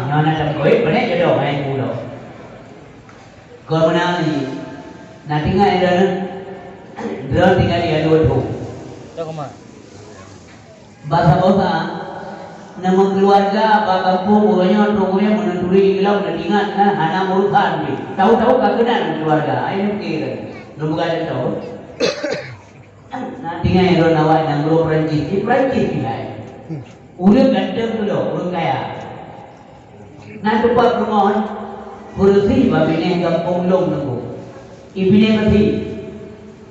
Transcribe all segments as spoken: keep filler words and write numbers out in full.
Nyoe na tam koi, beuna jodoh hai mulo. Kau menang ni. Na tinggai dah. Droe tinggai di alu tu. Basa-basa, na meukeuluwarga bak gampông uroe nyoe trok ureueng meuneuturi lom na ingat na hana meurusan jih. Tahu-tahu ka keunan keuluwarga, ai neupike lom buka jatoh. Na tinggai droe awak nyang droe Perancis, di Perancis tinggai. Ureueng ganteng tu lom, ureueng kaya. Na teumpat rumoh, beureusi bak binéh gampông lôn teungku. Ibinéh beureusi.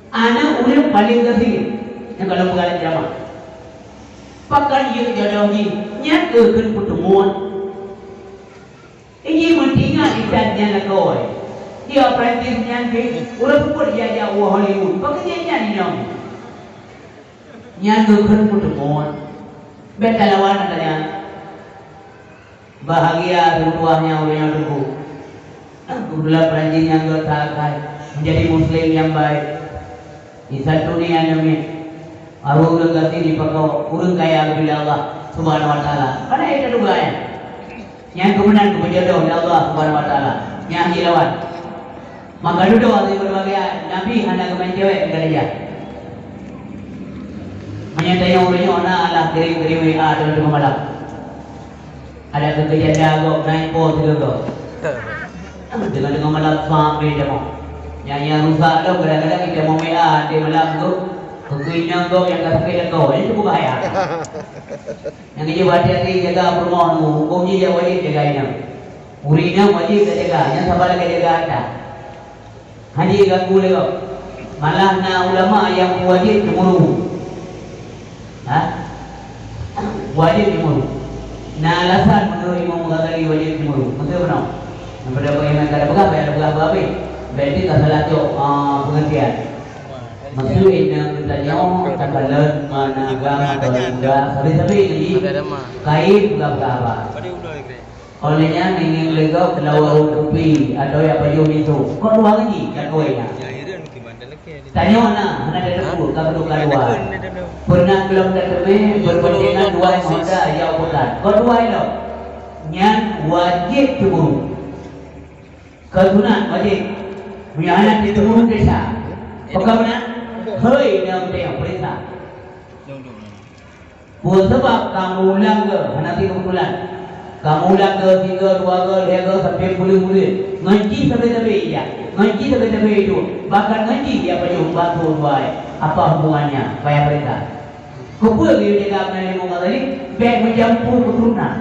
Aneuk ureueng paleng gasien, nyang ka lôn peugah lé ceramah. Pakon yue jodoh jih, nyan keuh kheun peuteumuan. Iji meutingat itat nyan lakoe. Di Perancis nyan pih, ureueng seupôt jak-jak u Hollywood. Pakon nyan nyan inong. Nyan keuh kheun peuteumuan. Bèk talawan ata nyan. Bahagia seutuah nyang ureueng nyoe teungku. Keubeutulan Perancis nyang geuh that hai, menjadi muslim nyang baik. Di satu ni aneuk miet, areueng ureueng gasien jipakoe ureueng kaya geubri lé Allah Subhanahu wa Taala. Mana nyang teuduga nyan? Nyan keuh meunan geupeujodoh lé Allah Subhanahu wa Taala. Nyan jilawan. Maka dudoe lé berbagai Nabi hana geumain cewek Khadijah. Meunyoe tanyoe ureueng nyoe na alah kirim-kirim W A teungoh malam. Ada keu janda gob naik po sigoe gob. Deungoe-deungoe malam sampai tamong. Nyan nyang rusak lom kadang-kadang kita mau W A di malam tu. Keu inong gob nyang ka sakét lakoe, nyan cukup bahaya. Nyang keujeuet hati-hati jaga peurumoh tu, huköm jih nyang wajéb jaga inong. Ureueng inong wajéb tajaga, nyan saban lagèe jaga hareuta. Hana jiganggu lé gob. Malah na ulama nyang wajéb cemburu. Ha? Wajéb cemburu. Na alasan meunurot Imam Ghazali wajéb cemburu. Beutôi bunoe? Daripada bagaimana ka peugah, bèk peugah habéh. Berarti ka salah cok, ah, pengertian. Maksud inong geutanyoe takalon mana agama atau muda, sabe-sabe ngaji, kain peugah-peugah haba. Oleh nyan, ingat lé gob lawan kupi atau jak pajoh miso. Kok dua ngaji, ka kawé na. Tanyoe na, hana teupeue, ka keuduka dua. Pernah gohlom tateumé berboncengan dua Honda jak u peugah. Kok dua ilok. Nyan wajéb cemburu. Keu sunat wajéb. Meunyoe hana cemburu desya. Pakon meunan? Hei, inong teuh peuriksa. Peue sabab kamoe ulang geuh hana teukeubeutulan? Kamoe ulang geuh sigoe, dua goe, lhèe goe, sampoe buleuen-buleuen. Ngon jih sabe-sabe ijak, ngon jih sabe-sabe iduek, bahkan ngon jih jak pajoh bak dua-dua. Apa hubungannya? Payah peuriksa. Keupeue geuyue jaga meunan lé Imam Ghazali? Bèk meujampu keuturonan.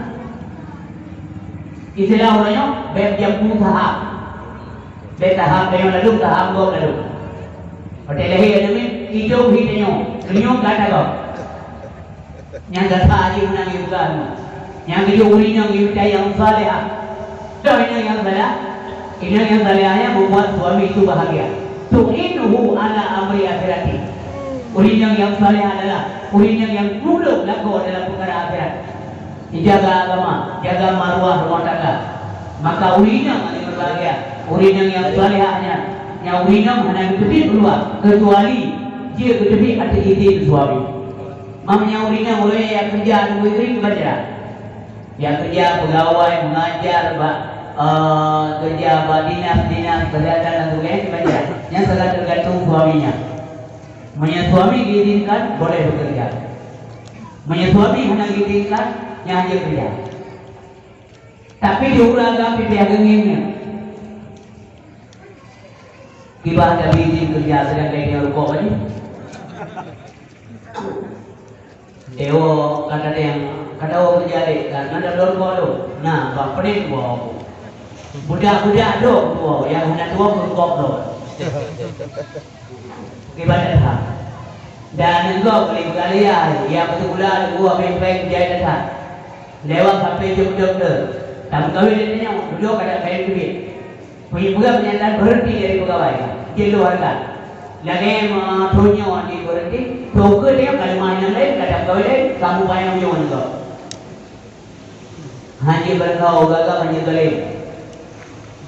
Istilah ureueng nyoe, bèk jampu saham. Bèk saham tanyoe ladôm, saham gob ladôm. Watèe lahé aneuk miet, idong hi tanyoe, meunyoe ka tagob. Nyang gata jih meunan geupeugah nyoe. Nyang keujeuet ureueng inong geucaya nyang salehah. Toh inong nyang salehah? Inong nyang salehah nyan membuat suami itu bahagia. Tu'inuhu ala amri akhirati. Ureueng inong nyang salehah adalah ureueng inong nyang tulông lakoe dalam peukara akhirat. Dijaga agama, jaga maruah rumah tangga. Maka ureueng inong akan berbahagia. Ureueng inong nyang salehah nyan, nyang ureueng inong hana geuteubiet keuluwa, keucuali jih geuteubiet ateueh idhin suami. Meunyoe ureueng inong ureueng nyang keureuja di negeri keubah cara. Nyang keureuja peugawai, mengajar, bak, eh, keureuja bak dinas-dinas kesehatan dan sebagainya, keubah cara. Nyan sangat tergantung suaminya. Meunyoe suami diizinkan, boleh bekerja. Meunyoe suami hana diizinkan, nyan hana keureuja. Tapi di ureueng agam pih payah geungieng nyan. Kiban Nabi izin keureuja, seudangkan dia rukok tadi. Dewa kata dia, kata orang keureuja dek, kan ada dalam rukok tu. Nah, bang pening gua aku. Budak-budak tu, gua yang hana tua rukok tu. Kiban that. Dan engkau boleh berkali-kali, ya, betul pula, gua peng-peng jai that. Lewat sampai jom-jom tu. Tam kawin dia tanya, dulu kada kaya duit. Punya pegang pernyataan berhenti dari pegawai. Dia luarkan. Lagi mah tunyo di berhenti, toke dia kalau main yang lain, kada kawin lain, kamu bayang ujung tu. Hanya berkau gagal hanya zalim.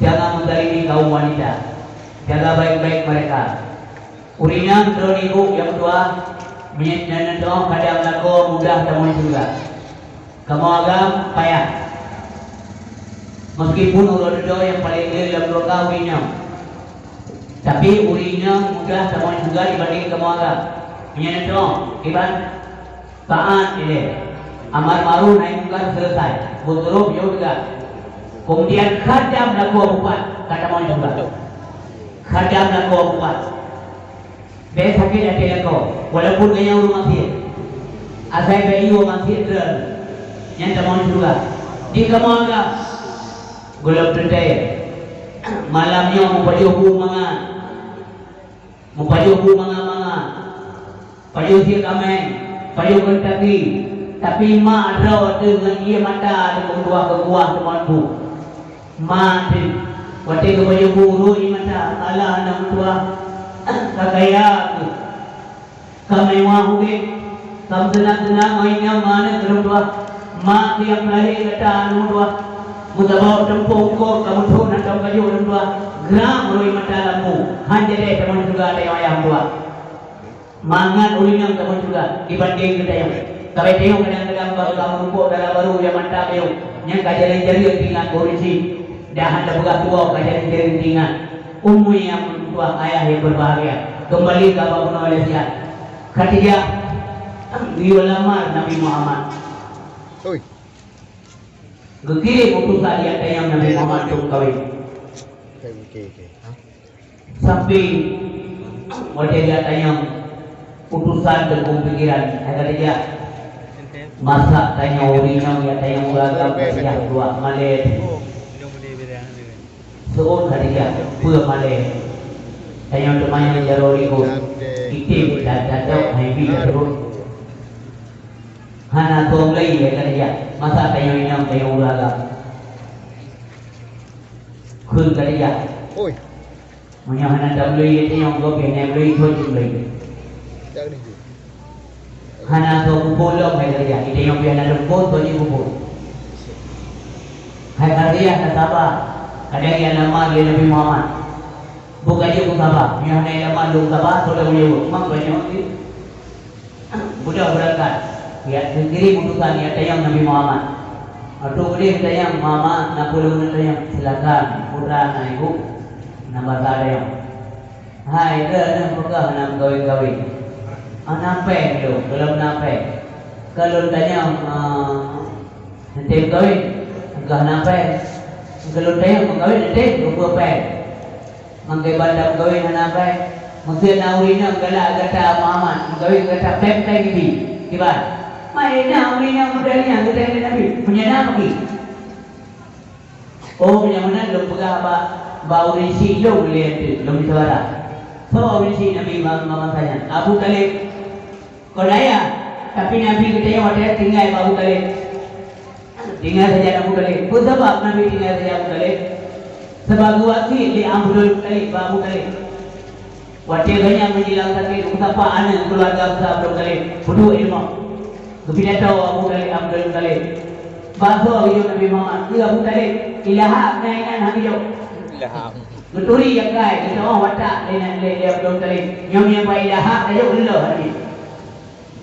Jangan menzalimi kaum wanita. Jaga baik-baik mereka. Ureueng inong droeneuh ibu nyang meutuah, meunyoe neudoa kadang lakoe mudah tamong syeuruga. Kamoe agam payah. Meskipun uroe dudoe nyang paleng le lam syeuruga ureueng inong, tapi ureueng inong mudah tamong syeuruga dibanding kamoe agam. Meunyoe na droe, kiban taat ilée, amar ma'ruf nahi mungkar selesai, beutorob yoh teuga. Kemudian khadam lakoe bupat ka tamong syeuruga. Khadam lakoe bupat. Bék sakét até lakoe, walaupun geunyang ureueng maksiet. Asai bék yue maksiet droe, nyan tamong syeuruga. Di kamoe agam, gohlom teuntée, malam nyoe meupajoh bu mangat, meupajoh bu mangat-mangat, pajoh sie kaméng, pajoh Kentucky, tapi mak droe teuh ngon ié mata teuh meutuah keu kuah teumon bu. Mak teuh, watée geupajoh bu rhot ié mata, alah aneuk meutuah, ka kaya kheueh, ka meuwah udeb, ka meuseunang-seunang ngon inong ngon aneuk lôn tuah. Mak teuh nyang peulahé gata aneuk meutuah, meusaboh teumpông eungkôt ka meuthon hantom kajoh lôn tuah, gram rhot ié mata lam bu, han jadeh tamong syeuruga tanyoe ayah meutuah. Mangat ureueng inong tamong syeuruga dibanding geutanyoe. Ka bék tanyoe kadang-kadang bak geumeureumpok dara barô nyang mantap tanyoe, nyang ka jareueng-jareueng teuingat kondisi, dan hana peugah tuwoe ka jareueng-jareueng teuingat. Umui nyang meutuah, ayah nyang berbahagia, keumbali keu Abah Bunoe lé siat. Khadijah geuyue lamar Nabi Muhammad. Oi. Geukirém utosan di ateueh Nabi Muhammad untuk kawin. Oke, oke, oke. Sampai watée geutanyong utosan teungku pikiran, hai Khadijah, masa tanyoe ureueng inong nyang tanyoe ureueng agam, Khadijah, dua malée. Seuôt Khadijah, peue malée? Tanyoe teuma nyang jaroe likot, item dan datok hai bi teureuot. Hana soe meulai lé Khadijah, masa tanyoe inong tanyoe ureueng agam. Kheun Khadijah. Oi. Meunyoe hana tameulai lé tanyoe, gob pih hana meulai, thon cit meulai. Hana soe peuphon lom hai Khadijah, di tanyoe pih hana lom phon, thon cit peuphon. Hai Khadijah, tasaba, kadang nyang lamar lé Nabi Muhammad. Bukon jeuet meusaba, meunyoe hana lamar lom saba, soe lom jaweueb, mang banyoe cit. Beudôh beurangkat, ya, geukirém utosan, ya, tanyong Nabi Muhammad. Ateueh udeb tanyong, "Muhammad, na peue lôn tanyong?" "Silakan, putra na ibu, na basa tanyong." "Hai, droeneuh peugah hana meukawen-kawen." "Hana péng lôn, gohlom na péng. Ka lôn tanyong, eh, teuntèe meukawen, peugah hana péng. Ka lôn tanyong meukawen, teuntèe, peue péng." Mangkai banda meukawen hana bai. Meusé na ureueng inong galak gata Muhammad, meukawen gata péng-péng ibi. Kiban? Mai na ureueng inong model nyan geutanyoe lé Nabi. Meunyoe na peugi. Oh, meunyoe meunan lôn peugah bak, bak ureueng syiek lôn lé ateueh, lôn meusyawara. Soe ureueng syiek Nabi ma-, ma-, masa nyan? Abu Thalib. Kon ayah, tapi Nabi geutanyoe watèe tinggai bak Abu Thalib. Tinggai sajan Abu Thalib. Peue sabab Nabi tinggai sajan Abu Thalib? Sabab geuwasiet lé Abdul Muthalib bak Abu Thalib. Watèe gobnyan meujilang sakét, geusapa aneuk keuluwarga besar Abdul Muthalib, peuduek ilmu. Geupidato Abu Thalib, Abdul Muthalib. Bak soe geuyue Nabi Muhammad? Keu Abu Thalib. Ilahap na inan hana geujok. Ilahap. Geuturi jakai, geuteu'oh watak lé, lé, lé Abdul Muthalib. Nyoe nyang bai ilahap tajok leuloh Nabi.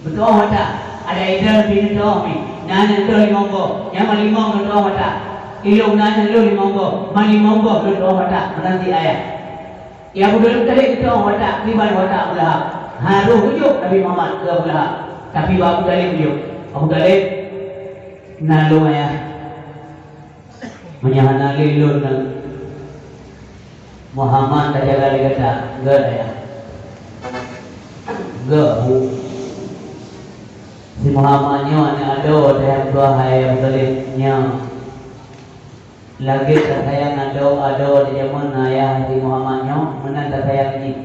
Beuteu'oh watak, ada idroe pih neuteu'oh mi, na neuteu'oh limong boh, nyang meulimong neuteu'oh watak. Ilong na neulheueh limong boh, meulimong boh neuteu'oh watak, meunan cit ayah. Ya, Abdul Muthalib neuteu'oh watak, kiban watak Abu Lahab. Harôh geujok Nabi Muhammad keu Abu Lahab, tapi bak Abu Thalib geujok. Abu Thalib, na lôn ayah. Meunyoe hana lé lôn nyan, Muhammad tajaga lé gata, geuh ayah. Geuh, Bu. Si Muhammad nyoe aneuk adoe teuh nyang tuha hai Abu Thalib nyoe. Lagèe tasayang adoe-adoe di jameun ayah si Muhammad nyoe, meunan tasayang jih.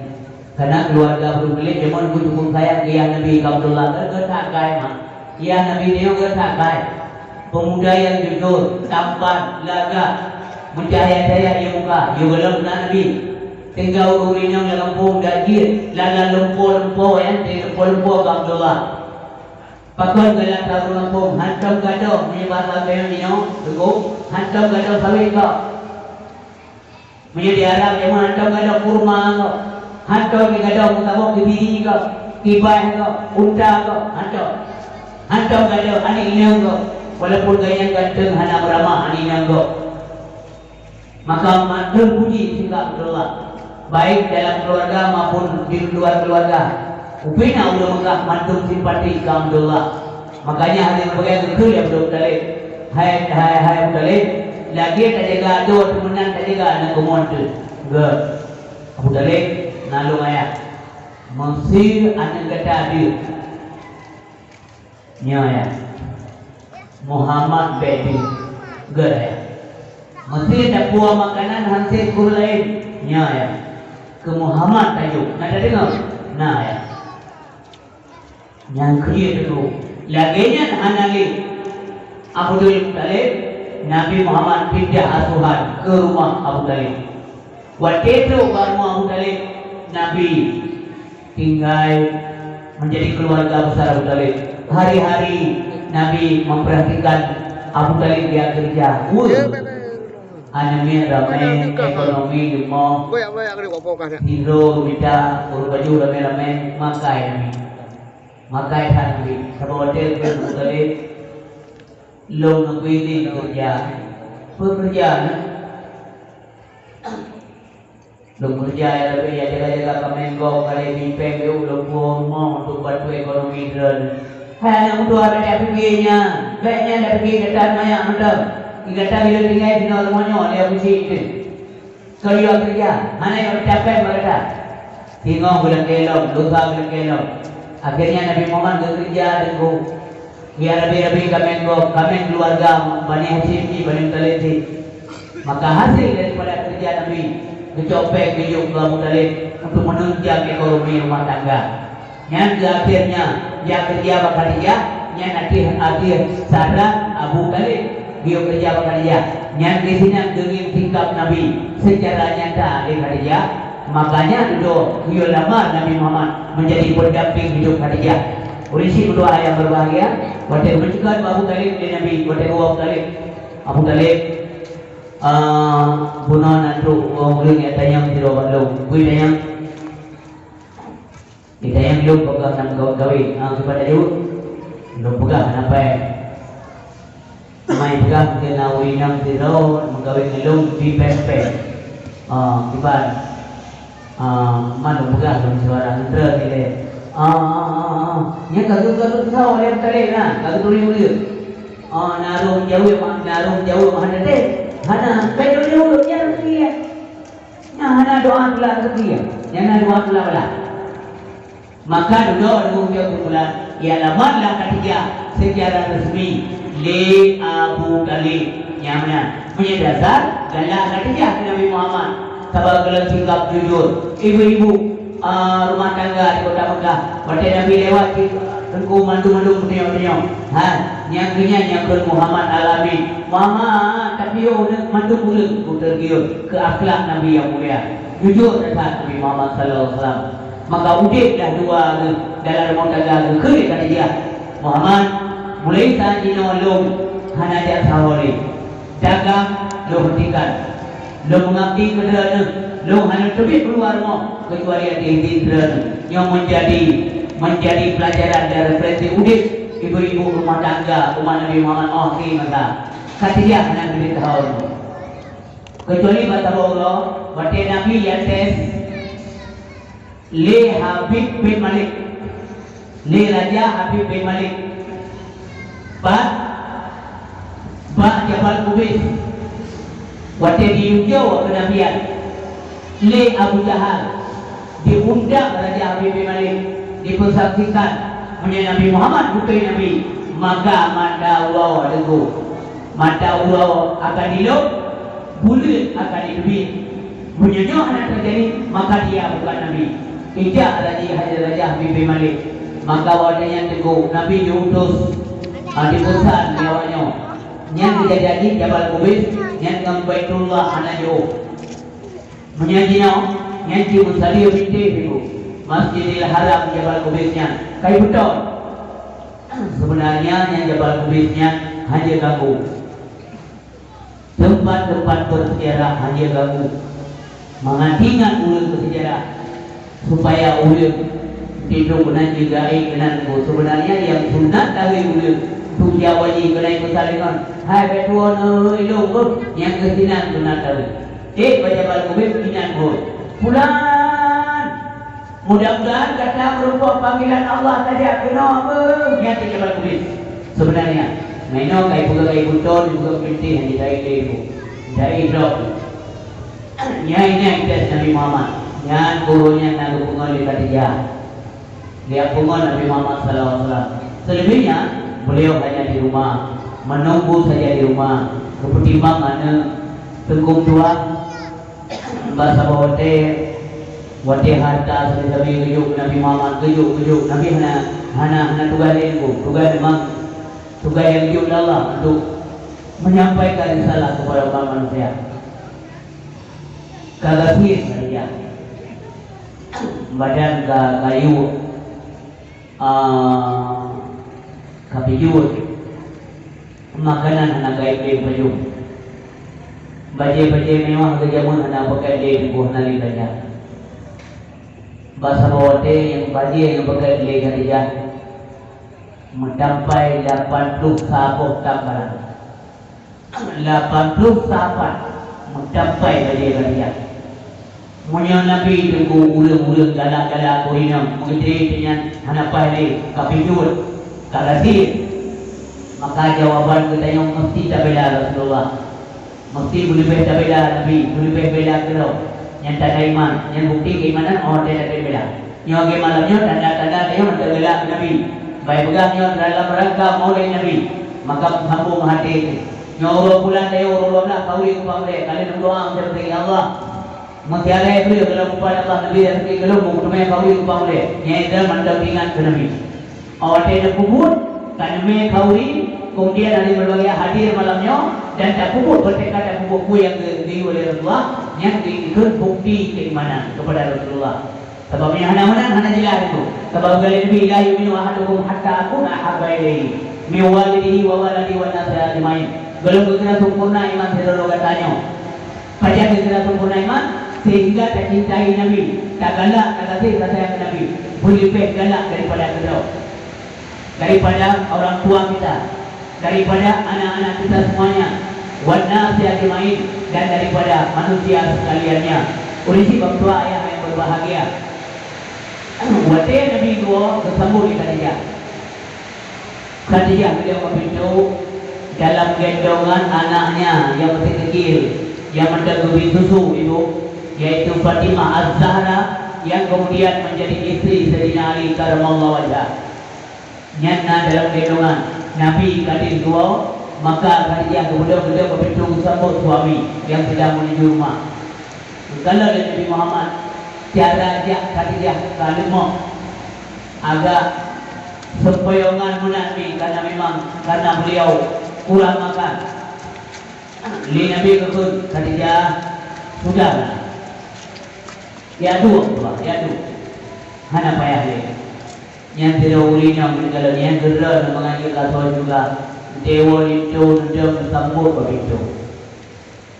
Karena keuluwarga Abdul Muthalib jameun beutôi sayang keu yah Nabi keu Abdullah, kan geuh that kai, mak. Yah Nabi nyoe geuh that kai. Pemuda nyang jujur, tampan, lagak, meucahya-cahya ie muka, yôh gohlom na Nabi. Tinggai ureueng inong lam gampông dak jeuet, lala lumpo-lumpo, ya, lumpo-lumpo keu Abdullah. Pakon galak ureueng gampông, hantom gadôh, meunyoe basa geutanyoe nyoe, Teungku, hantom gadôh sawét gob. Meunyoe di Arab jameun hantom gadôh kurma gob, hantom gadôh meusaboh keubiri gob, kiban gob, unta gob, hantom. Hantom gadôh aneuk inong gob, walaupun gobnyan ganteng hana meuramah aneuk inong gob. Lôn puji singgah Abdullah, baik dalam keluarga maupun di luar keluarga. Ubena ureuëng Mekah mandum simpati keu Abdullah. Makanya hana geupeugah keu Abdul Muttalib, "Hai, hai, hai Abu Thalib, lagée tajaga adoe teuh meunan tajaga aneuk kamoe teuh." Geuh. Abu Thalib, na lôn ayah. Meusé aneuk gata deuh. Nyoe ya. Muhammad bèk deuh. Geuh ya. Meusé tapuwoe makanan han sép keu laén. Nyoe ya. Keu Muhammad tajok. Na tadeungoe? Na ya. Nyang keu jih teungku. Lagée nyan hana lé. Abdul Muttalib, Nabi Muhammad pindah asuhan keu rumoh Abu Thalib. Watée trok bak rumoh Abu Thalib, Nabi tinggai menjadi keluarga besar Abu Thalib. Hari-hari Nabi memperhatikan Abu Thalib dia kerja. Wah, aneuk miet ramé, ekonomi leumah, sidroe mita ureuëng baju ramé-ramé, makai Nabi. Makai that Nabi. Saboh watée keu Abu Thalib, lôn neubri lé keureuja. Peue keureuja nyan? Lôn keureuja ya leubeh ya jaga-jaga kaméng gob, kali bipeng yôh lôn puwoe rumoh untuk bantu ekonomi droeneuh. Hai aneuk meutuah, bèk tapike nyan, bèk nyan tapike gata manyak mantong. Di gata bileueng tinggai sinoe rumoh nyoe lé Abu Syik teuh. Keu yue keureuja, hana yue tapéng bak gata. Singoh geulakée lom, lusa geulakée lom. Akhirnya Nabi Muhammad geukeureuja teungku. Geurabi-rabi kaméng gob, kaméng keuluwarga Bani Hasyim jih, Bani Muthalib jih. Maka hasil daripada keureuja Nabi, geucok péng geujok keu Abu Thalib untuk menunjang ekonomi rumah tangga. Nyan keuh akhirnya, jak keureuja bak Khadijah, nyan ateueh, ateueh saran Abu Thalib geuyue keureuja bak Khadijah. Nyan keuh sinan geungieng sikap Nabi secara nyata lé Khadijah. Makanya dudoe geuyue lamar Nabi Muhammad menjadi pendamping hidup Khadijah. Ureuëng syiek meutuah yang berbahagia, watée geupeuteuka Abu Thalib lé Nabi, watée geuwoe Abu Thalib, Abu Thalib, ah, bunoe na trok ureuëng nyang tanyong sidroe bak lôn. Bui tanyong. Geutanyoe lôn peugah nam gawét-gawét, ah, kiban laju lôn peugah hana péng. Mai peugah mungken na ureuëng inong sidroe meukawen ngon lôn di péng-péng. Ah, kiban, ah, man lôn peugah lôn suara ngeuntra ilée. Ah, ah, ah, ah. Nyan ka geuh, ka geuh teusawa lé Abu Thalib na, ka geuh turi ureuëng. Ah, na rhom jaweueb, na rhom jaweueb hana teuh. Hana, bék lôn jaweueb, nyan rezeki. Nyan hana doa teulat rezeki. Nyan na doa teulat bala. Maka dudoe ureuëng keumulan, ia lamarlah Khadijah secara resmi lé Abu Thalib. Nyan meunan. Meunyoe dasar, galak Khadijah keu Nabi Muhammad, sabab gohlom sikap jujur. Ibu-ibu, ah, rumah tangga di kota Mekah, watée Nabi lewat cit teungku mandum-mandum meunyoe-meunyoe. Ha, nyang keu nyan nyang kheun Muhammad Al-Amin. Muhammad, tapi yoh mandum ureuëng ku tergiur keu akhlak Nabi nyang mulia. Jujur that Nabi Muhammad sallallahu alaihi wasallam. Maka udeb dah dua geuh dalam rumoh tangga geuh kheun lé Khadijah, "Muhammad, mulai saat jinoe lôn hana jak sahoe lé. Dagang lôn hentikan. Lôn meungabdi keu droeneuh, lôn hana teubiet keuluwa rumoh keucuali ateueh idhin droeneuh." Nyoe meunjadi, meunjadi peulajaran dan referensi udeb ibu-ibu rumah tangga umat Nabi Muhammad óh akhé masa. Khadijah hana teubiet sahoe lé. Keucuali bak saboh uroe, watée Nabi jiates lé Habib bin Malik, lé Raja Habib bin Malik, bak, bak Jabal Kubais, watée jiyue keunabian lé Abu Jahal, diundang Raja Habib bin Malik, dipeusaksikan meunyoe Nabi Muhammad bukan Nabi, maka mata uroe teugok. Mata uroe akan dilop, buleuen akan jiteubiet. Meunyoe nyoe hana teujadi, maka dia bukan nabi. Ijak raja, raja Habib bin Malik. Maka watée nyan teungku, Nabi jiutus, ah, dipesan lé awak nyoe. Nyan keujanji Jabal Kubais, nyan ngon Baitullah hana jiôh. Meunyoe jinoe, nyan cit meusadeue bintéh teungku. Masjidil Haram Jabal Kubais nyan, kai beutôi. Sebenarnya nyan Jabal Kubais nyan hana ganggu. Tempat-tempat bersejarah hana ganggu. Mangat ingat ureuëng bersejarah, supaya ureuëng tidong keunan jigai keunan. Sebenarnya yang sunat tawi ureuëng tu Jawa ji keunan pesan dengan, "Hai, betul, ilung, nyang kesinan sunat tawi." Cit bak Jabal Kubais inan buet. Pulan! Mudah-mudahan gata meurumpok panggilan Allah tajak keunoe beuh, nyan cit Jabal Kubais. Sebenarnya, meunyoe kai peugah kai butôi, peugah pintih, hana jai lé bu. Jai drop. Nyai-nyai tes Nabi Muhammad. Nyan guru nyan na geupeungon lé Khadijah. Dia pungon Nabi Muhammad sallallahu alaihi wasallam. Selebihnya, beliau hanya di rumah, menunggu saja di rumah, berpertimbang mana teungku tuan, bak saboh watèe, watèe harta sabe-sabe geujok Nabi Muhammad, geujok, geujok. Nabi hana, hana, hana tugas lain pun. Tugas memang, tugas yang geujok lé Allah untuk menyampaikan risalah kepada umat manusia. Ka gasien Khadijah. Badan ka kayu, ah, ka pijuet. Makanan hana gaib lé pajoh. Bajèe-bajèe mewah geujameun hana pakai lé, hana lé gata. Bak saboh watèe nyang bajèe nyang pakai lé Khadijah meutampai lapan ploh saboh tam barang. Lapan ploh sapat meutampai bajèe Khadijah. Meunyoe Nabi teungku ureueng-ureueng galak-galak ureueng inong meugeudeh nyan hana paih lé, ka pijuet, ka gasien, maka jawaban geutanyoe meusti tabela Rasulullah. Meusti beuleubeh tabela Nabi, beuleubeh bela keudroe. Nyan tanda iman, nyan bukti keimanan, oh, tanda tabela. Nyoe lagèe malam nyoe tanda-tanda tanyoe mantong galak keu Nabi. Bèk peugah nyoe dalam rangka Maulid Nabi. Maka sambung hati. Nyoe uroe bulan tanyoe uroe dua belas khauri kupang ulèe. Ka lheueh neudoa meuseutôt, "Ya Allah, meusialèe bri dalam bupan Allah Nabi dan seuti keu lôn meuteumèe khauri kupang ulèe." Nyan mantong ingat keu Nabi. Watèe tapeubuet, taneumèe khauri, kemudian hana berbahagia hadir malam nyoe dan tapeubuet, watèe ka tapeubuet peue nyang geuyue lé Rasulullah, nyan dikheun bukti keimanan kepada Rasulullah. Sabab meunyoe hana meunan, hana jeulaih itu. Sabab geukheun lé Nabi, "La yu'minu ahadukum hatta akuna ahabba ilaihi min walidihi wa waladihi wan nasi ajmain." Gohlom geukira sempurna iman sidroe-droe gata nyoe. Pajan geukira sempurna iman, sehingga tacintai Nabi, tagalak, tagaséh, tasayang keu Nabi, beuleubeh galak daripada keudroe. Daripada orang tua kita, daripada anak-anak kita semuanya, wan nasi ajmain, dan daripada manusia sekaliannya. Ureueng syiek, bapak ayah yang berbahagia. Watèe Nabi tuwoe geusambot lé Khadijah. Khadijah geudong bak pintoe dalam gendongan anaknya yang masih kecil, yang mantong geubri susu ibu, yaitu Fatimah Az-Zahra yang kemudian menjadi istri Sayyidina Ali karramallahu wajhah. Nyan na dalam gendongan Nabi ka deuh tuwoe, maka Khadijah geubeudôh-beudôh bak pintoe geusambot suami nyang sedang menuju rumah. Geukalon lé Nabi Muhammad, cara jak Khadijah ka leumoh, agak seumpayongan meunan mi, karena memang, karena beliau kurang makan. Lé Nabi geukheun, "Khadijah, sudahlah. Ya duek, ya duek. Hana payah lé." Nyan sidroe ureueng inong geukalon nyan geudroe mangat geukasoe juga. Dewa linto neudong geusambot bak pintoe.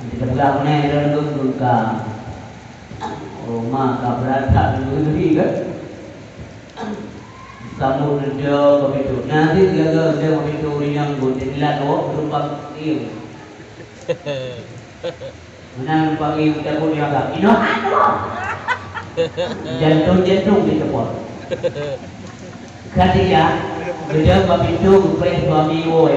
Nanti teupeugah meunan lôn geuka. Oh, ma ka beurata lôn geubi kan? Sambot neudong bak pintoe. Nanti sigaga neudong bak pintoe ureueng inong gon teulat awak beureumpang. Iya. Meunan pagi ucapon dia agak inohan tu. Jantung-jantung dia cepot. Khadijah, geudong bak pintoe geupreh suami woe.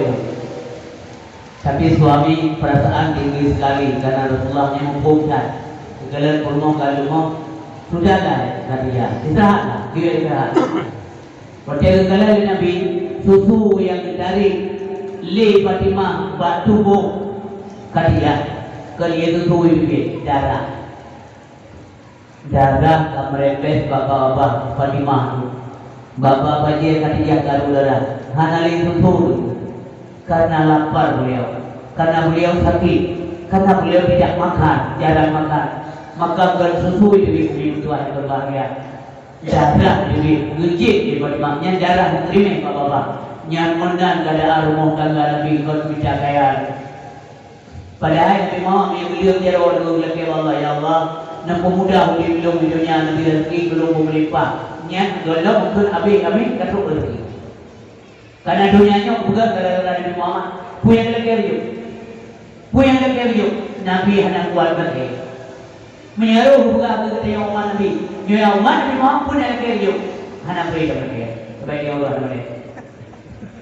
Tapi suami perasaan tinggi sekali karena Rasulullah nyan muphom that. Geukalon peurumoh ka leumoh, sudahlah Khadijah, istirahatlah, dia istirahat. Watèe geukalon lé Nabi, susu nyang geutarek lé Fatimah bak tuboh Khadijah, keu lheueh susu jibeuet darah. Darah ka meureumpéh bak babah Fatimah tu. Babah bajèe Khadijah karu darah, hana lé susu tu. Karena lapar beliau, karena beliau sakit, karena beliau tidak makan, jarang makan, maka kon susu jibeuet, Umi meutuah nyang berbahagia. Darah jibeuet, geujép di Fatimah, nyan darah nyang teurimèh bak babah. Nyan meunan keuadaan rumoh tangga Nabi kon mita kaya. Padahai Nabi Muhammad nyang geuleueng jaroe lôn lakèe bak Allah, "Ya Allah, neupeumudah udép lôn di donya, neubri raseuki keu lôn beumeulimpah." Nyan gohlom kheun abéh-abéh ka trok raseuki. Karena donya nyoe peugah gara-gara Nabi Muhammad. Peue nyang lakèe lôn? Peue nyang lakèe lôn? Nabi hana kuat lakèe. Meunyoe roh geupeugah keu geutanyoe umat Nabi, nyoe umat Nabi Muhammad pun nyang lagèe nyoe. Hana bri lam lagèe. Sebagai Allah Nabi.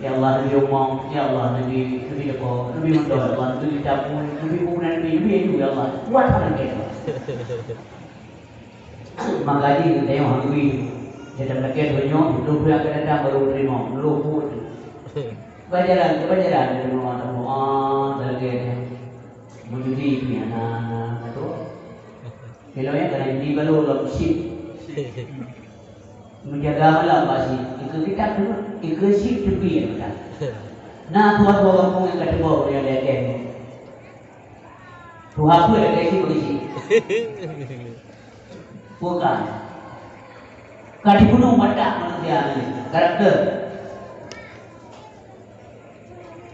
Ya Allah, Nabi umong, ya Allah, Nabi, Nabi leuko, Nabi meudo, ya Allah, Nabi tapui, Nabi bunan, Nabi, Nabi itu, ya Allah. Buat apa lagèe tu? Maka jih geutanyoe hana bri. Dalam lagèe donya, dua puluh akan datang baru menerima, meuleuko tu. Bajalan, bajalan, menerima tamu, ah, lagèe tu. Meujudi pih hana, hana, hana tu. Kalau nyan kana judi balô lom chip. Meujaga malam bak chip. Ikeu kitab tu, ikeu chip teupie mata. Na tuha-tuha gampông nyang ka teuboh nyan lagèe nyan. Tuha peue lagèe chip bagi chip. Bukan. Ka dibunuh matak manusia ni. Karakter.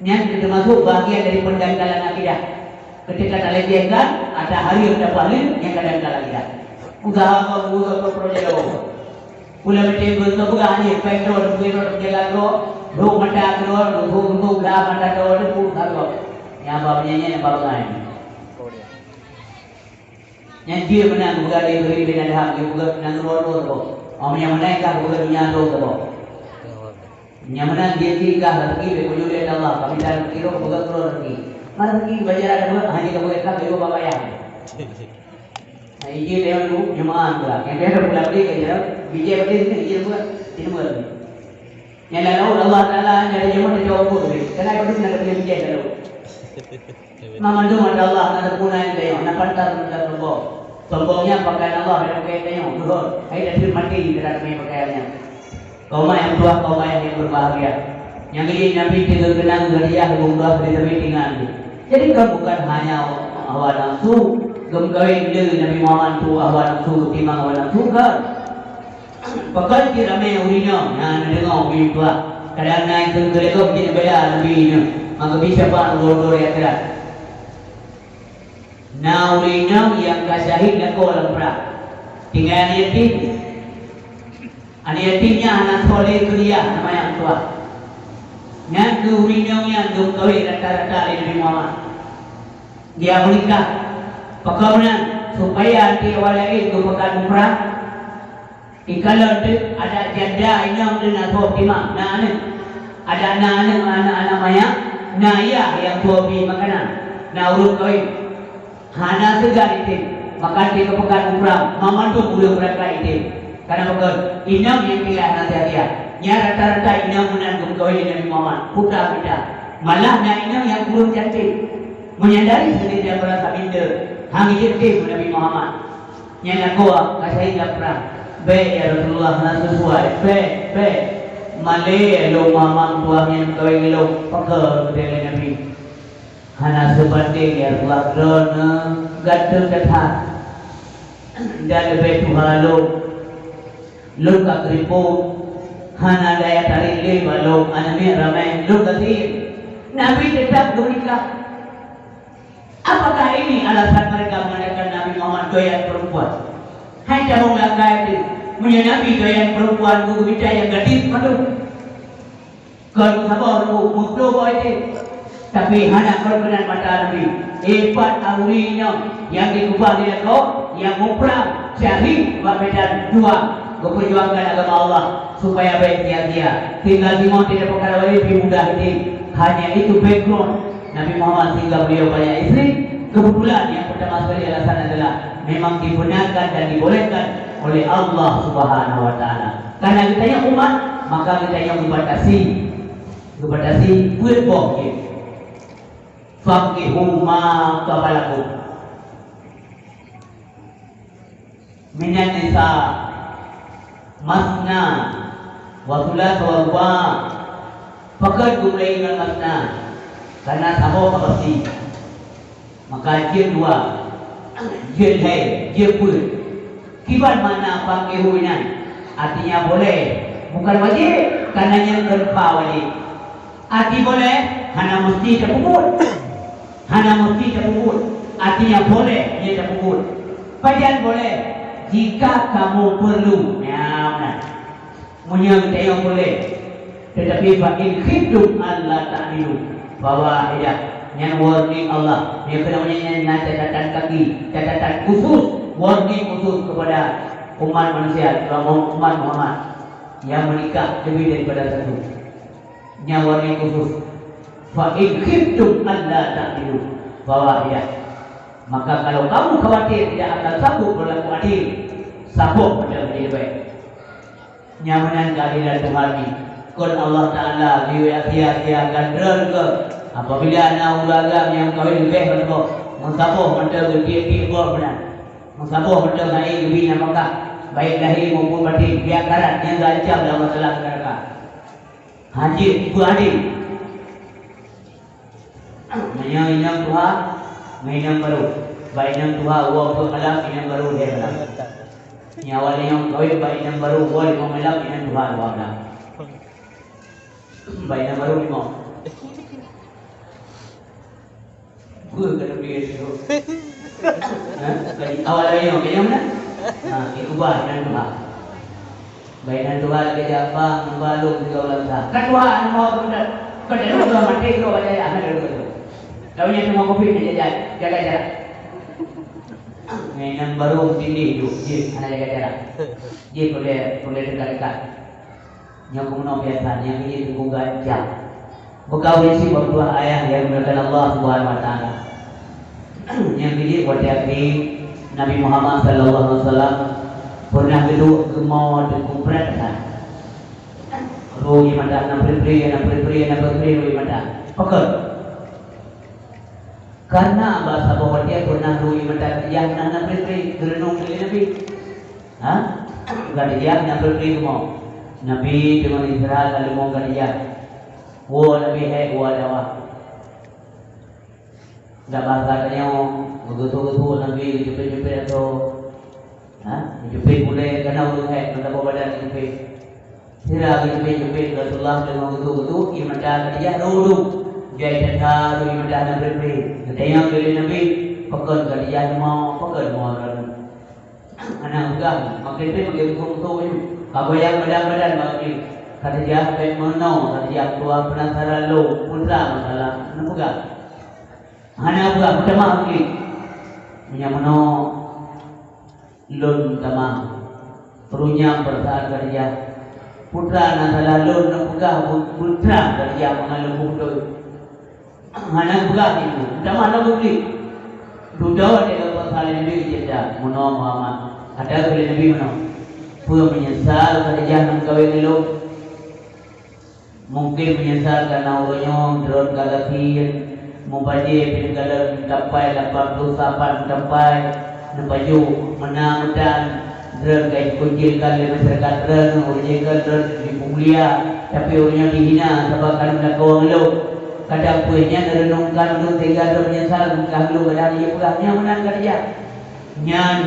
Nyan teumasuk bahagian dari pendangkalan akidah. Ketika talecehkan, ata hareuem tapahleueng, nyan ka dangkal akidah. Usaha kau, usaha kau, proyek kau. Pula mesti kau peugah ni, petrol, petrol, jalan kau, dok mata kau, dok, dok, dok, dah mata kau, dok, pun kau. Nyang apa penyanyi, nyang apa penyanyi. Nyan jeuet meunan geupeugah lé Ibrahim bin Adham, geupeugah nanggroe rot saboh. Óh, nyang meunan ka geupeugah donya rot saboh. Nyang meunan jeuet jih ka rezeki bèk meunyoe lé Allah, ka mita rezeki rot, geupeugah keudroe rezeki. Mana rezeki bajèe ada buet, hana ka buet ka, bèk bak payah. Nah, ijin lé nyoe jeumaáh pula. Nyang biasa pula beli ka jeuet, bijèh beli sini, ijin buet, sini buet. Nyang lalu Allah Taala nyang jeuet jeumaáh jaweueb buet. Keuhai padum na ka bijèh lalu. Meumandum atra Allah na teupeuna tanyoe, na pantas meunan sombong. Sombong nyan pakaian Allah dan pakaian tanyoe, geuhot. Hai, dan maté kita demi pakaian nyan. Kaum nyang tuha, kaum nyang berbahagia. Nyang lé Nabi teungoh keunong geuriah geumbah di sampéng teungoh. Jadi kan bukan hanya hawa nafsu, geumeukawen lé Nabi Muhammad tu hawa nafsu, timang hawa nafsu kan. Pakon cit ramé ureueng inong na neudeungoe ubit tuha. Kadang na nyang keuneuk geulegok jeuet bela Nabi nyoe, maka bisa ban uroe-uroe akhirat. Na ureueng inong nyang ka syahid lakoe lam prang. Tinggai aneuk yatim. Aneuk yatim nyan hana soe lé keu dia, nama nyang tuha. Nyan keuh ureueng inong nyan geumeukawen rata-rata lé Nabi Muhammad. Dia meunikah. Pakon meunan, supaya até awak laén geupeugah muprang. Ikalon teuk adak janda inong teuh na soe timang, na aneuk. Adak na aneuk, aneuk-aneuk manyak, na yah nyang soe bi makanan, na ureueng kawén. Hana seugan item, maka di keupeugah muprang, mamandum ureueng beurangkat item. Karena pakon, inong nyang tinggai hana sia-sia. Nyan rata-rata inong meunan geumeukawen lé Nabi Muhammad, puta mita. Malah na inong nyang kureueng cantik. Meunyan dari seuneuk nyang beurasa minder, han geujeuet tem Nabi Muhammad. Nyan lakoe ka syahid lam prang. Bèk, ya Rasulullah, hana sesuai. Bèk, bèk. Malèe lôn mamang tuha nyan kawén lôn, pakon geuteupeue lé Nabi. Hana seubandéng, ya Rasulullah, droeneuh ganteng that. Dan leubeh tuha lôn. Lôn ka keuripuk, hana daya tarik lé bak lôn, aneuk miet ramé, lôn gasien. Nabi teutap geumeukah. Apakah ini alasan mereka mengatakan Nabi Muhammad doyan perempuan? Hai cabong lakai teuh, meunyoe Nabi doyan perempuan, geuh mita nyang gadis mandum. Kon saboh ribu, meuploh boh item. Tapi hana kon keunan mata Nabi. Ipat ureueng inong nyang dikeubah di lakoe, nyang muprang, syahid bak medan juang, geupeurjuangkan agama Allah, supaya bèk sia-sia. Tinggai singoh tidak perkara lain, lebih mudah item. Hanya itu background Nabi Muhammad sehingga beliau banyak isteri. Kebetulan yang pertama sekali alasan adalah memang dibenarkan dan dibolehkan oleh Allah Subhanahu wa Taala. Karena geutanyoe umat, maka geutanyoe geubatasi. Geubatasi peuet boh jih. Fankihu ma taba lakum minan nisa masna wa thulatha wa ruba'. Pakon geumulai ngon masna? Karena saboh ka basi. Maka jeuet dua, jeuet lhèe, jeuet peuet. Kiban makna fankihu nyan? Artinya boleh, bukan wajib, karena nyan geureupa wajib. Arti boleh, hana meusti tapeubuet. Hana meusti tapeubuet. Artinya boleh, nyan tapeubuet. Pajan boleh? Jika kamu perlu. Nyan meunan. Meunyoe geutanyoe boleh, tetapi fa in khiftum alla ta'dilu fawahidah. Nyan warning Allah. Nyan keunan nyan na catatan kaki, catatan khusus. Warning khusus kepada umat manusia, terutama umat Muhammad yang menikah lebih daripada satu. Nyan warning khusus. "Fa in khiftum alla ta'dilu fawahidah." Maka kalau kamu khawatir tidak akan sanggup berlaku adil, saboh mantong jadi leubeh. Nyan meunan keuadilan Tuhan nyoe. Kon Allah Taala geuyue sia-siakan droe keu apabila na ureueng agam nyang kawin leubeh bak saboh, meusaboh mantong geutiek-tiek gob meunan. Meusaboh mantong hai geubi nafakah, baik lahé maupun batin, biar karat nyang geuancam lé Allah Taala keu neuraka. Hanjeuet beuadil. Meunyoe inong tuha ngon inong barô, bak inong tuha woe peuet malam, inong barô lhèe malam. Nyoe awak lhèe nyoe kawén bak inong barô woe limong malam, inong tuha dua malam. Bak inong barô limong. Peue ka teubiet tu? Ha? Awak lhèe nyoe, lhèe nyoe meunan? Ha, diubah inong tuha. Bak inong tuha lagèe jak bang, meubalong sigoe lam sa. Ka tuha, nyoe pun dah. Ka dah dua maté, dua bajaya, hana dua. Tapi nyan teuma kopi nak jajan, jaga jarak. Ngon inong barô meutindih duek, jeuet hana jaga jarak. Jeuet peureulèe, peureulèe dekat-dekat. Nyoe keunoe biasa, nyang keu jeuet teungku gancang. Beukawen cit bak meutuah ayah nyang dimuliakan Allah Subhanahu wa Taala. Nyang keu jeuet watèe akhé Nabi Muhammad sallallahu alaihi wasallam pernah geuduek geumo teungku brat that. Rhot ie mata na pri-pri, na pri-pri, na pri-pri rhot ie mata. Pakon? Karena bak saboh watèe pernah rhot ie mata Khadijah na, na pri-pri, geureunong lé Nabi. Ha? Khadijah na pri-pri geumo. Nabi deungon istirahat lalu mo Khadijah. Woe Nabi hék woe dawa. Dak basa tanyoe, geugeusok-geusok Nabi, geucupet-cupet atô. Ha? Geucupet ulèe, kana ureueng hék, meutabah badan geucupet. Sira geucupet-cupet Rasulullah deungon geugeusok-geusok, ie mata Khadijah rhot-rhot. Jai that-that rhot ie mata na pri-pri. Geutanyong lé Nabi, "Pakon Khadijah mo, pakon mo droeneuh?" Hana peugah, makin pi makin musuh-musuh nyoe. Ka goyang badan-badan bak jih. Khadijah bèk meunoe, Khadijah tuha peunasaran lôn, peue masalah, hana peugah. Hana peugah, meutamah mungkin. Meunyoe meunoe, lôn tamah. Peurunyam peurasaan Khadijah. Peue na salah lôn neupeugah bu-, beutrang Khadijah mangat lôn beutôi. Hana peugah lé lôn, tamah lôn geuklik. Dudoe lé lôn pasal Nabi geucebta, meunoe Muhammad. Ada keu lé Nabi meunoe. Peue meunyeusal Khadijah meukawen ngon lôn? Mungken meunyeusal kareuna uroe nyoe droen ka gasien, mubajèe pih neukalon meutampai lapan ploh sapat meutampai, neupajoh meunan meutan, droen ka jikucilkan lé masyarakat droen, ureueng jih kan droen jipeumulia, tapi ureueng nyoe jihina sabab ka lôn lakoe ngon lôn. Kadang peue nyan neureunongkan ulôn sehingga droen meunyeusal, meunyoe lôn gadang jih peugah nyan meunan ka jijak. Nyan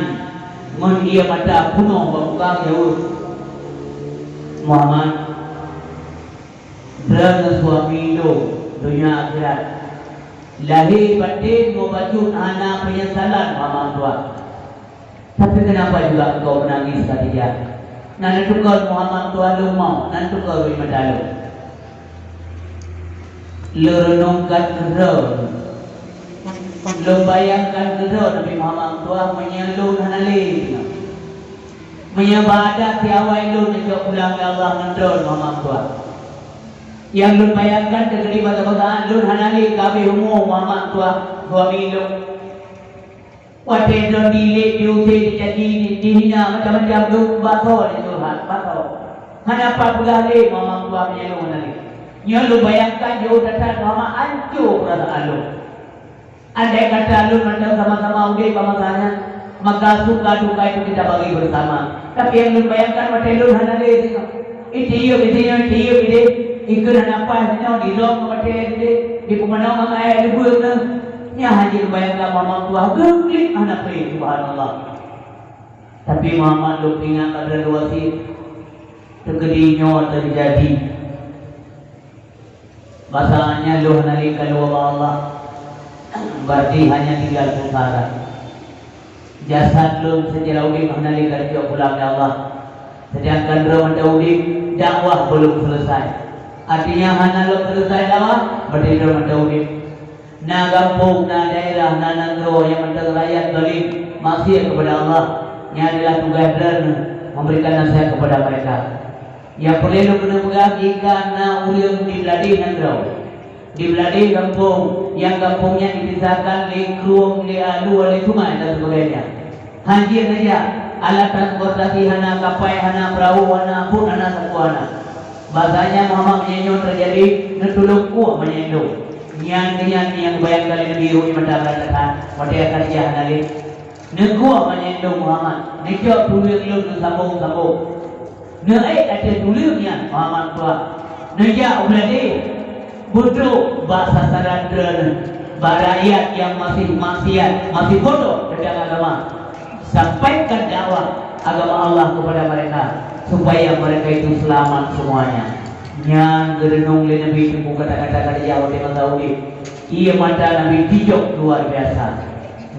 ngon ie mata peunoh bak muka jaweueb, Muhammad. Droeneuh suami lôn, donya akhirat. Lahé batén ngon bacut hana peunyesalan, Muhammad tuan. Tapi kenapa juga engkau menangis, Khadijah? Na neutukon, Muhammad tuan, lôn mawöt, na neutukon rui mata lôn. Lôn reunongkan keudroe, lôn bayangkan keudroe, Nabi Muhammad tuan, meunyoe lôn hana lé. Meunyoe bak adat di awai lôn neucok pulang lé Allah ngon droen, Muhammad tuan. Nyang lôn bayangkan teukeudi basa-basaan lôn hana lé ka abéh umu Muhammad tuan, suami lôn. Watée lôn dilek, diusé, dicaci, di-, dihina macam-macam, lôn basoe lé curhat, basoe. Hana pat peugah lé Muhammad tuan meunyoe lôn hana lé. Nyoe lôn bayangkan jeuet that-that Muhammad, ancô peurasaan lôn. Andai kata lôn mantong sama-sama udeb bak masa nyan, maka suka duka itu kita bagi bersama. Tapi nyang lôn bayangkan watée lôn hana lé singoh. Itiyeup, itiyeup, itiyeup, itiyeup. Ikheun hana paih singoh, dilom watée sideh, dipeumeunong ngon ayah leubeue keunoe. Nyan hana lôn bayangkan mama tuha geuklik hana preh, subhanallah. Tapi Muhammad lôn ingat pada dua sit, teukeudi nyoe teujadi. Basa nyan lôn hana lé kaluwa bak Allah, berarti hanya tinggal sengsara. Jasad lôn seucara udeb hana lé ka jicok pulang lé Allah, seudangkan droe mantong udeb, dakwah belum selesai. Artinya hana lom selesai dakwah, berarti droe mantong udeb. Na gampông, na daerah, na nanggroe nyang mantong rakyat zalim, maksiat kepada Allah, nyan adalah tugaih droeneuh memberikan nasihat kepada mereka. Nyang peureulèe lôn keuneuk peugah, jika na ureueng di Bladeh nanggroe, di Bladeh gampông, nyang gampông nyan dipisahkan lé krueng, lé alue, lé sungai dan sebagainya. Hanjeuet neujak, alat transportasi hana, kapai hana, peurahô hana, bot hana, sapeue hana. Bahasanya Muhammad meunyoe nyoe teujadi, neutulông kueh meunyoe indông. Nyan keuh nyan nyang geubayangkan lé Nabi rhot mata beurat that, watèe Khadijah hana lé. Neukueh meunyoe indông Muhammad, neucok tuleueng lôn neusambông-sambông. Neuék ateueh tuleueng nyan Muhammad tuan. Neujak u Bladeh, beudôh bak sasaran droeneuh, bak rakyat nyang masih maksiat, masih bodoh teuntang agama. Sampaikan dakwah agama Allah kepada mereka, supaya mereka itu selamat semuanya. Nyan geureunong lé Nabi Teungku kata-kata Khadijah watèe masa udép. Ié mata Nabi tijok luar biasa.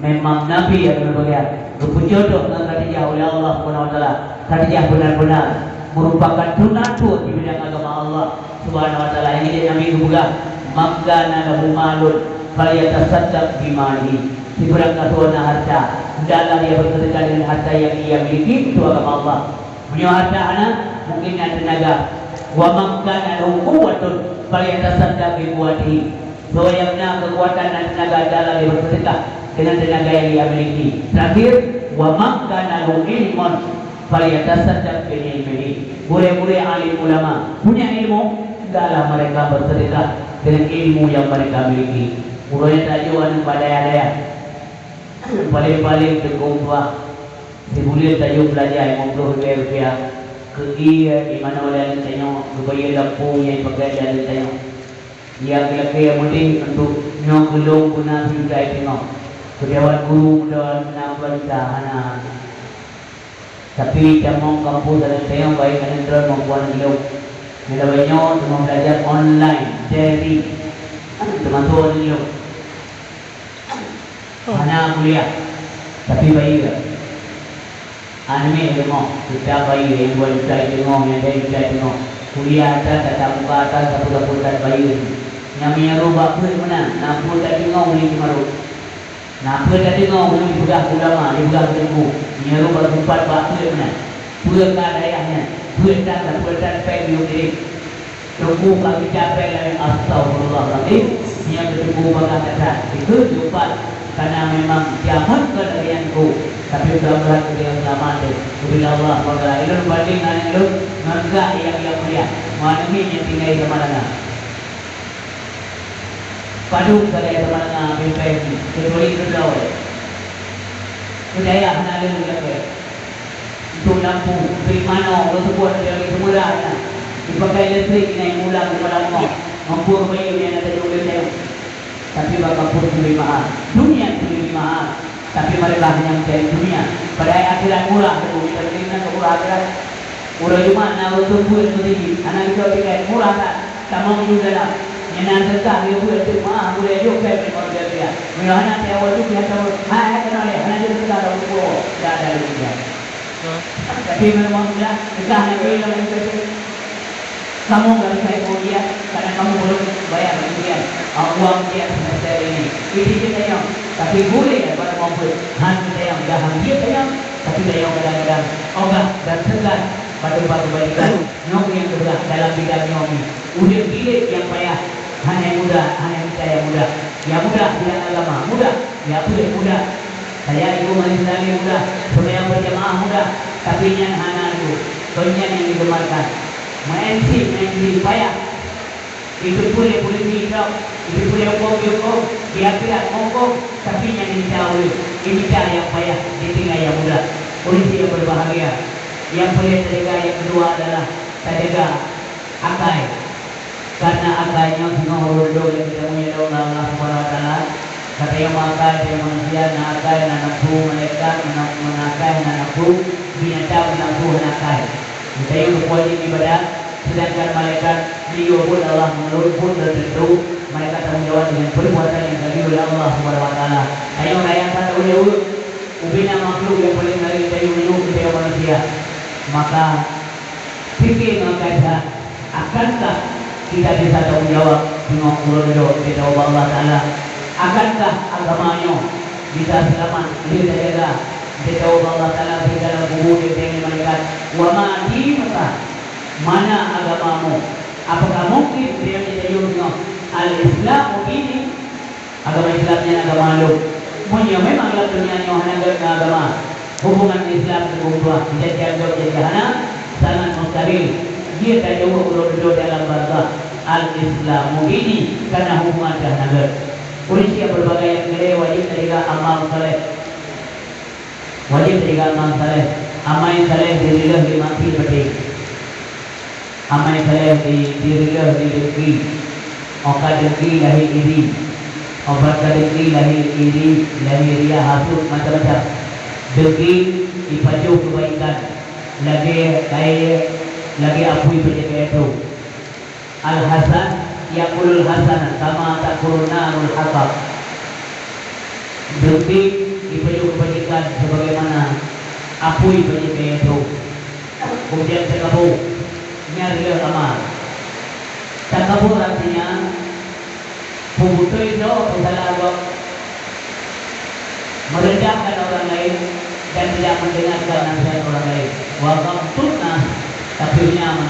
Memang Nabi nyang geupeugah, geupeujodoh ngon Khadijah oleh Allah Subhanahu wa Taala. Khadijah benar-benar merupakan donatur di bidang agama Allah Subhanahu wa Taala. Nyang jeuet Nabi geupeugah, "Man kana lahu malun falyatasaddaq bimalihi." Sibarang gasoe na harta, hendaklah dia bersedekah dengan harta yang ia miliki untuk agama Allah. Meunyoe harta hana, mungkin na teunaga. "Wa man kana lahu quwwatun falyatasaddaq biquwwatihi." Soe nyang na keukuatan dan teunaga, hendaklah dia bersedekah dengan teunaga yang ia miliki. Terakhir, "Wa man kana lahu ilmun falyatasaddaq bi ilmihi." Gurèe-gurèe alim ulama punya ilmu, hendaklah mereka bersedekah dengan ilmu yang mereka miliki. Uroe nyan tajok aneuk bak dayah-dayah. Paléng-paléng teungku tuah, sibuleuen tajok beulanja limong ploh ribèe rupiah. Keu ié, imanö lé aneuk tanyoe, geubayeue lampu nyang jipakai lé aneuk tanyoe. Nyang lakèe mudeh untuk nyoe keu lôn beuna sijuta teungoh. Keu dewan guru meunan na dua juta hana. Tapi tamong kampus aneuk tanyoe baik aneuk droe maupun aneuk lôn. Nyoe lagèe nyoe teuma belajar online, daring. Teumasok aneuk lôn. Hana kuliah, tapi bayeue. Aneuk lôn, kita bayeue nyang dua juta teungoh, nyang tiga juta teungoh. Kuliah that, tatap muka that, sapeue-sapeue that bayeue. Nyang meunyoe bak peuet meunan, na peuet that teungoh ulèe Cimarong. Na peuet that teungoh ulèe dipeugah ulama, dipeugah teungku. Meunyoe bak teumpat bak peuet meunan. Peue ka dayah nyan? Peuet that, sapeue that, pèng yue kirim. Teungku ka geucapèe lagèe, astagfirullahalazim, nyang teungku bagaih that-that. Dikeue teumpat, karena memang jameun kon lagèe nyan teungku. Tapi mudah-mudahan keu nyang seulamat teuh. Bila Allah Taala ilôn bandeng aneuk lôn ngon gak nyang, nyang mulia. Meuaneuk nyang tinggai di Samalanga. Padum sagai Samalanga bimbeng, kecuali keudroe. Keu dayah hana lé lagèe. Untuk lampu, bri manoe, lôn seubut lagèe seumura nyan. Dipakai listrik nyan, mulang di padang rumoh. Meuphom bayeue nyan ata jong lé tayong. Tapi bak kampus leubeh mahal. Dunia itu leubeh mahal. Tapi mereka hanya mencari dunia. Padahai akhirat murah, tu kita beri nyan keu murah akhirat. Uroe Jumat na ureueng peuet meuseujid, hana geucok tiket, murah that. Tamong u dalam. Nyan na teuka geubeuet teuk meuah, gurèe jok pèng limong ribèe rupiah. Meunyoe hana, tiap waktu pihak tamu, hai, hai, keunoe lé, hana jeuet teuka tamu puwoe. Dah, dah, dah, dah. Tapi memang dah, teuka hana jeuet lam itu. Kamu nggak bisa ikut dia, karena kamu belum bayar ujian. Ah, uang ujian semester ini. Itu kita yang, tapi boleh ya, pada mampu. Han kita yang dah han dia sayang, tapi sayang kadang-kadang. Oh, enggak, dan tegas. Batu-batu balikan, nyoe nyang keubah dalam bidang nyoe. Udép bilék nyang payah, hana nyang mudah, hana nyang mita nyang mudah. Nyang mudah bidang agama, mudah. Nyang peuet mudah. Saya ikut majelis taklim mudah, sembahyang berjamaah mudah, tapi nyan hana lé. Kon nyan nyang digemarkan. Meu'en cit, meu'en cit payah. Itu pun lé polisi idrop, itu pun lé huköm dihuköm, di akhirat meuhuköm, tapi nyang dimita ulèh, dimita nyang payah, ditinggai nyang mudah. Polisi yang berbahagia, nyang peureulèe tajaga nyang keudua adalah tajaga akai. Karena akai nyoe singoh ureueng dong nyang geutamong lé Allah Subhanahu wa Taala. Gata nyang meuakai, gata nyang manusia, na akai, na nafsu, malaikat, na, na akai, na nafsu, binatang, na nafsu, na akai. Gata nyang meuwajéb ibadat, sedangkan malaikat geuyue buet Allah meunurot buet teuteuntu, malaikat tanggung jawab dengan perbuatan yang diatur oleh Allah Subhanahu wa Taala. Tanyoe rakyat ka tanggung jawab, ubena makhluk nyang paleng rayeuk tanyoe, tanyoe manusia. Maka, pike ngon akai that, akankah kita bisa tanggung jawab deungon uroe dudoe di hadapan Allah Taala? Akankah agama nyoe bisa seulamat lé tajaga, tajaga Allah Taala di dalam kubu, di malaikat? Wa ma dinuka, mana agamamu? Apakah mungkin dia menjadi nyoe al-Islamu dini? Agama Islam nyan agama lôn. Meunyoe memang lam dunia nyoe hana gét ngon agama, hubungan Islam ngon ureueng tuha, bisa dianggap jadi hana, sangat mustahil. Jeuet tajaweueb uroe dudoe dalam barzakh, al-Islamu dini, karena hubungan dah hana gét. Ureueng syiek berbagai nyang keu lhèe wajéb tajaga amal saleh. Wajéb tajaga amal saleh. Amai saleh dirileuh lé mati peudeh. Amai saleh di, dirileuh lé dengki. Óh ka dengki lahé iri. Óh ka dengki lahé iri, lahé ria, hasut, macam-macam. Dengki ipajoh keubaikan, lagèe kayèe, lagèe apui pajoh kayèe trok. Al-hasan ya'kulul hasanah kama ta'kulun narul hatab. Dengki ipajoh keubaikan sebagaimana apui pajoh kayèe trok. Kemudian takabur, nyan rileuh amal. Takabur artinya peubeutôi droe peusalah gob, merendahkan orang lain dan tidak mendengarkan nasihat orang lain. Wa ghamtun nas, tapi nyan